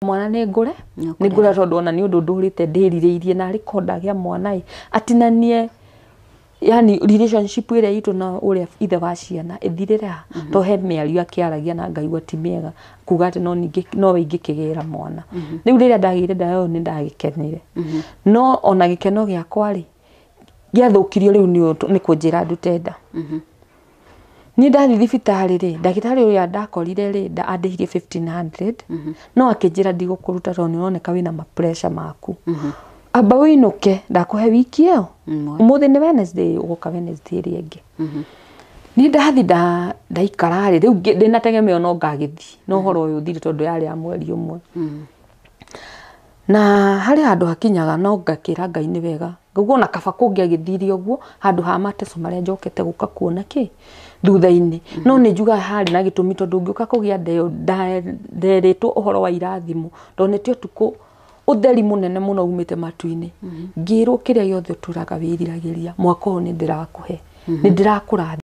Mwana nĩ ngũre, nĩ ngũre tondũ ona nĩ ũndũ ndũrĩte ndĩrirĩirie na arĩ korwo ndagĩa mwana ĩ atinanie, yani relationship ĩrĩa itũ na ũrĩa ithe wa ciana ĩthirĩre ha, to he mĩario akĩaragia na ngaigua ti mĩega, kuga atĩ no ningĩ nowe ingĩkĩgĩra mwana. Rĩu rĩrĩa ndagĩire nda ĩyo nĩ ndagĩkenire, no ona gĩkeno gĩakwa rĩ gĩathũkirio rĩu nĩ kũnjĩra ndute nda. Niĩ ndathiĩ thibitarĩ rĩ, ndagĩtarĩ ũrĩa ndakorire rĩ, andĩhirie 1500, no akĩnjĩra ndigũkũruta tondũ nĩ ũroneka wĩna ma pressure maku. Amba ũinũke, ndakũhe wiki ĩyo. Ũmũthĩ nĩ Wednesday, ũgoka Wednesday ĩrĩa ĩngĩ. Niĩ ndathiĩ ndaikara rĩ, rĩu ndĩna tegemeo no ngagĩthiĩ, no ũhoro ũyũ ũthire tondũ yarĩ ya mweri ũmwe. Na harĩ handũ hakinyaga no ngakĩra Ngai nĩ wega. Ngaigua ona kaba kũngĩagĩthire ũguo handũ ha mateso marĩa njokete gũka kuona kĩ thutha-inĩ. No nĩ njugaga harĩ na gĩtũmi tondũ ngĩũka kũgĩa nda ĩyo nderĩtwo ũhoro wa irathimo. Ndonete ũtukũ ũtheri mũnene mũno umĩte matu-inĩ. Ngĩrwo kĩrĩa gĩothe ũtũraga wĩriragĩria mwaka ũyũ nĩ ndĩrakũhe. Nĩ ndĩrakũrathima.